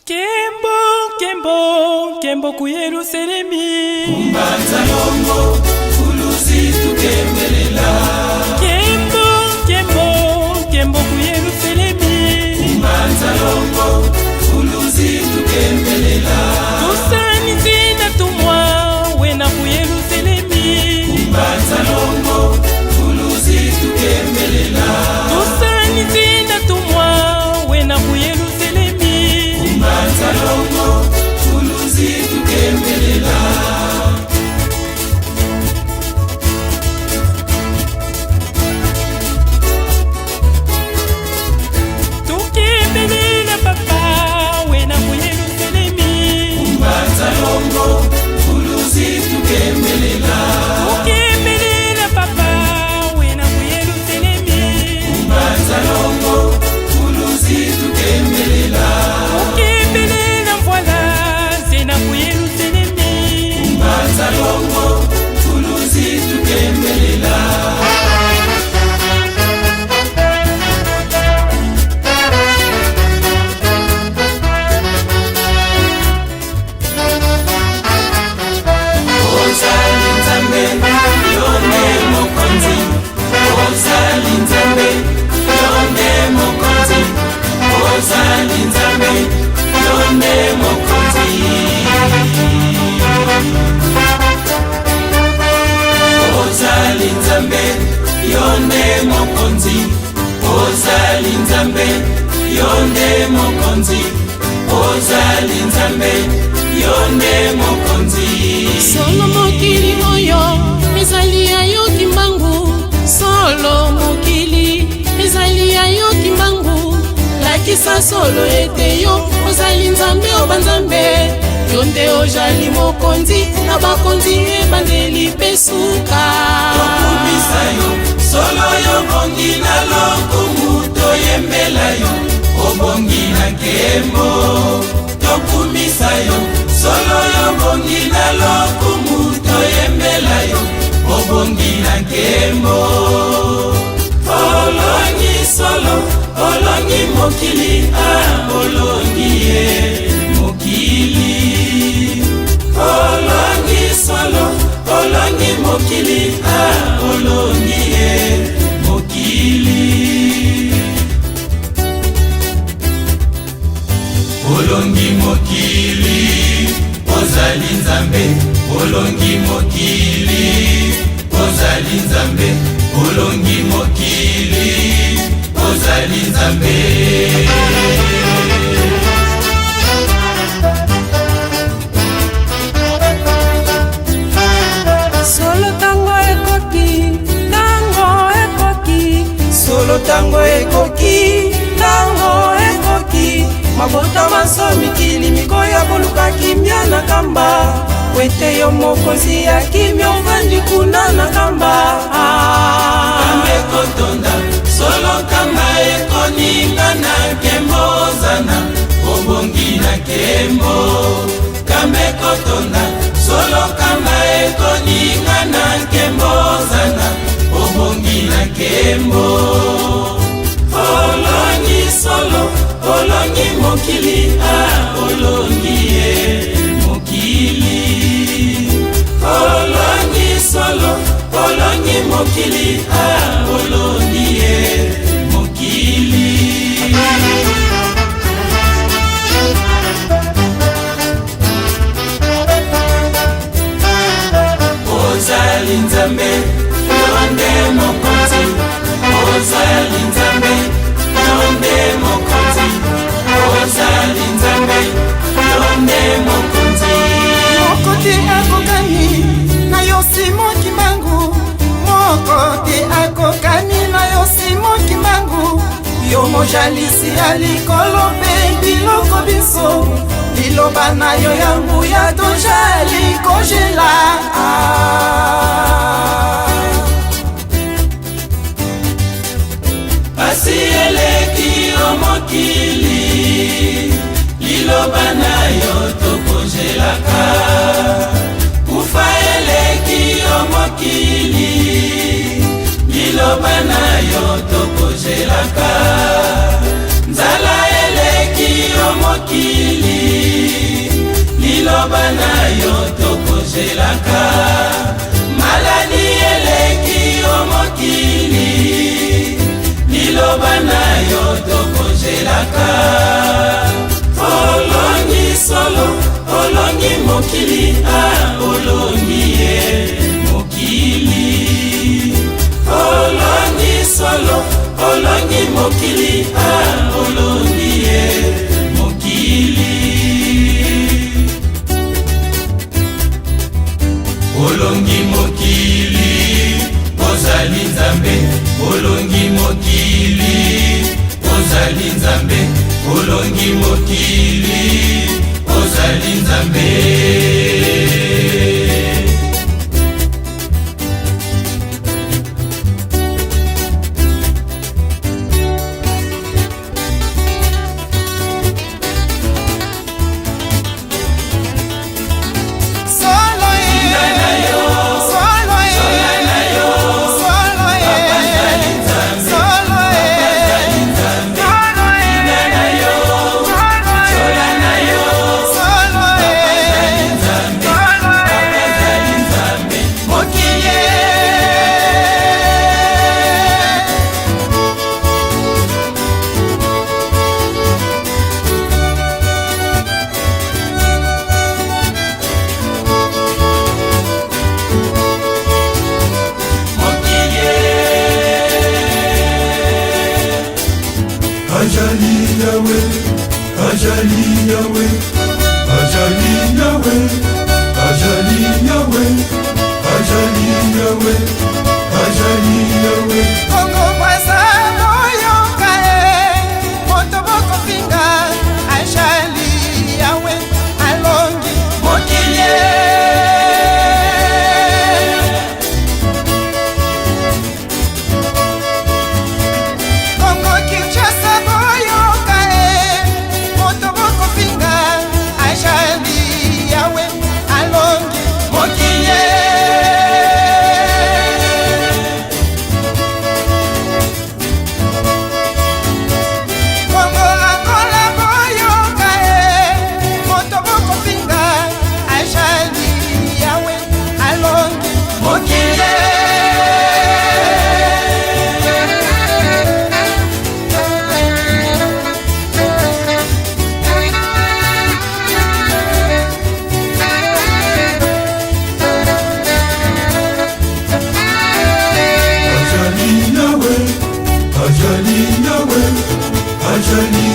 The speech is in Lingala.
Kembo, kembo, kembo ku Yerusalemi. Mbanza longo kuluzi tukembelela. Kembo, kembo, kembo ku Yerusalemi. Mbanza longo kuluzi tukembelela. Tusani nzina tumwa wena ku Yerusalemi. Mbanza longo kuluzi tukembelela. Tusani nzina tumwa wena ku Yerusalemi. Mbanza longo kuluzi tukembelela. Tukembelela papa wena ku Yerusalemi. Mbanza longo kuluzi tukembelela. Tukembelela papa wena ku Yerusalemi. Mbanza longo kuluzi tukembelela. Tukembelela mvwala zena ku Yerusalemi. Mbanza longo kuluzi tukembelela. Ozali Nzambe, yo nde mokonzi. Ozali Nzambe, yo nde mokonzi. Ozali Nzambe, yo nde mokonzi. Ozali Nzambe, yo nde mokonzi. Ozali Nzambe, yo nde mokonzi. Ozali Nzambe, yo nde mokonzi. Solo mokili oyo ezali ya yo Kimbangu. Solo mokili ezali ya yo Kimbangu. Lakisa solo ete yo ozali Nzambe o banzambe. Yo nde ozali mokonzi na bakonzi, ebandeli mpe suka. Tokumisa yo solo, yo bongi na lokumu. Toyembela yo, obongi na nkembo. Tokumisa yo solo, yo bongi na lokumu. Toyembela yo, obongi na nkembo. Olongi solo, olongi mokili, a olongi ye mokili. Olongi solo, olongi mokili, a olongi ye mokili. Olongi mokili, ozali Nzambe. Olongi mokili, ozali Nzambe. Olongi mokili, ozali Nzambe. Solo ntango ekoki, ntango ekoki. Solo ntango ekoki, ntango ekoki. Mabota manso, mikili mikoya koluka kimia na Nkamba, po ete yo mokonzi ya kimia ovandi kuna na Nkamba. Nkamba ekotonda solo, Nkamba ekoninga na nkembo. Ozana, obongi na nkembo. Nkamba ekotonda solo, Nkamba ekoninga na nkembo. Ozana, obongi na nkembo. Olongi solo, olongi mokili, a olongi ye mokili. Olongi solo, olongi mokili, a olongi ye mokili. Ozali Nzambe, yo nde mokonzi. Ozali Nzambe, yo nde mokonzi. Ozali Nzambe, yo nde mokonzi. Moko te akokani na yo, Simon Kimbangu. Moko te akokani na yo, Simon Kimbangu. Yo mojalisi ya likolo mpe biloko biso, liloba na yo ya nguya tojali kojela. Pasi eleki o mokili, liloba na yo tokozelaka. Kufa eleki o mokili, liloba na yo tokozelaka. Nzala eleki o mokili. tokonzelaka. Olongi solo, olongi mokili, a olongi ye mokili. Olongi solo, olongi mokili, a olongi ye mokili. Olongi mokili, ozali Nzambe. Olongi mokili, ozali Nzambe. Olongi mokili, ozali Nzambe. Solo ye, solo ye, solo ye, solo ye, solo ye, solo ye, solo ye, Mokili. Ajali Yahweh, Ajali Yahweh, Ajali Yahweh, Ajali Yahweh, Ajali Yahweh, Ajali Yahweh. Kongo Brazza boyoka ye, moto bokofinga, ajali Yawe alongi Mokili. Kongo Kinshasa boyoka ye, moto bokofinga, ajali Yawe alongi Mokili. Kongo Angola boyoka ye, moto bokofinga, ajali Yawe alongi Mokili. Ajali Yahweh, Ajali Yahweh, Ajali